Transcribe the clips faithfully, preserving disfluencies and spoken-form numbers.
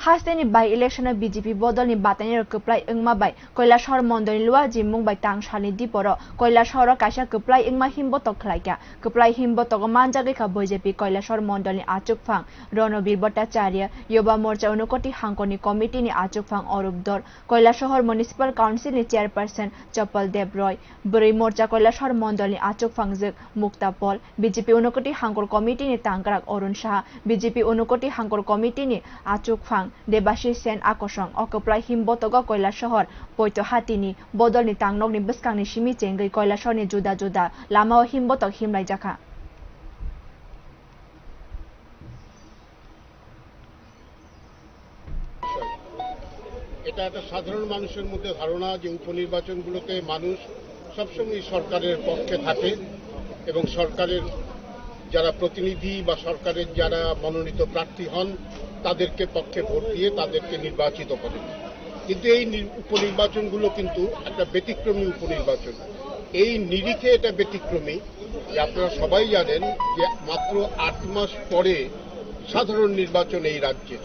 Hasteni by-election-o B J P bodolni batainirok kwplai wngma bai Kailasahar mondolni Luajimung bai tang salni diporo Kailasaharo kaisa kwplai wngma himbotok khlaikha. Kwplai himbotogo manjagwi kha B J P Kailasahar mondolni achukphang Ronobir Bhattacharya, Yuba Morcha Unokoti Hangkorni Committee-ni achukphang Arup Dor, Kailasahar Municipal Council-ni Chairperson Chapal Deb Roy, Bwrwi Morcha Kailasahar mondolni achukphangjwk Mukta Pol, B J P Unokoti Hangkor Committee-ni tangkrak Arun Saha, B J P Unokoti Hangkor Committee-ni achukphang Debashish Sen akosong. O kwplai himbotogo Kailasahar Poito Hatini bodolni tangnokni bwskangni simi chengwi Kailasaharni juda juda lamao himbotok himlaijakha. এটা একটা সাধারণ মানুষের মধ্যে ধারণা যে উপনির্বাচনগুলোতে মানুষ সবসময় সরকারের পক্ষে থাকে এবং সরকারের যারা প্রতিনিধি বা সরকারের যারা মনোনীত প্রার্থী হন, তাদেরকে পক্ষে ভোট দিয়ে তাদেরকে নির্বাচিত করেন। কিন্তু এই নি-, উপনির্বাচনগুলো কিন্তু একটা ব্যতিক্রমী উপনির্বাচন। এই নিরিখে এটা ব্যতিক্রমী যে আপনারা সবাই জানেন যে মাত্র আট মাস পরে সাধারণ নির্বাচন এই রাজ্যে।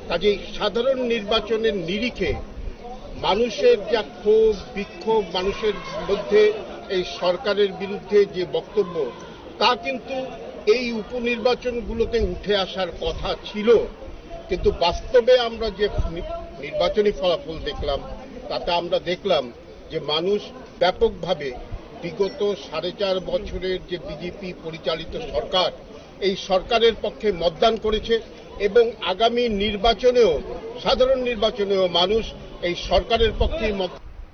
কাজেই সাধারণ নির্বাচনের নিরিখে মানুষের যা ক্ষোভ, বিক্ষোভ, মানুষের মধ্যে এই সরকারের বিরুদ্ধে যে বক্তব্য, তা কিন্তু এই উপনির্বাচনগুলোতে উঠে আসার কথা ছিল। কিন্তু বাস্তবে আমরা যে নি-, নির্বাচনী ফলাফল দেখলাম, তাতে আমরা দেখলাম যে মানুষ ব্যাপকভাবে বিগত সাড়ে চার বছরের যে বিজেপি পরিচালিত সরকার, এই সরকারের পক্ষে মতদান করেছে এবং আগামী নির্বাচনেও, সাধারণ নির্বাচনেও মানুষ এই সরকারের পক্ষেই মত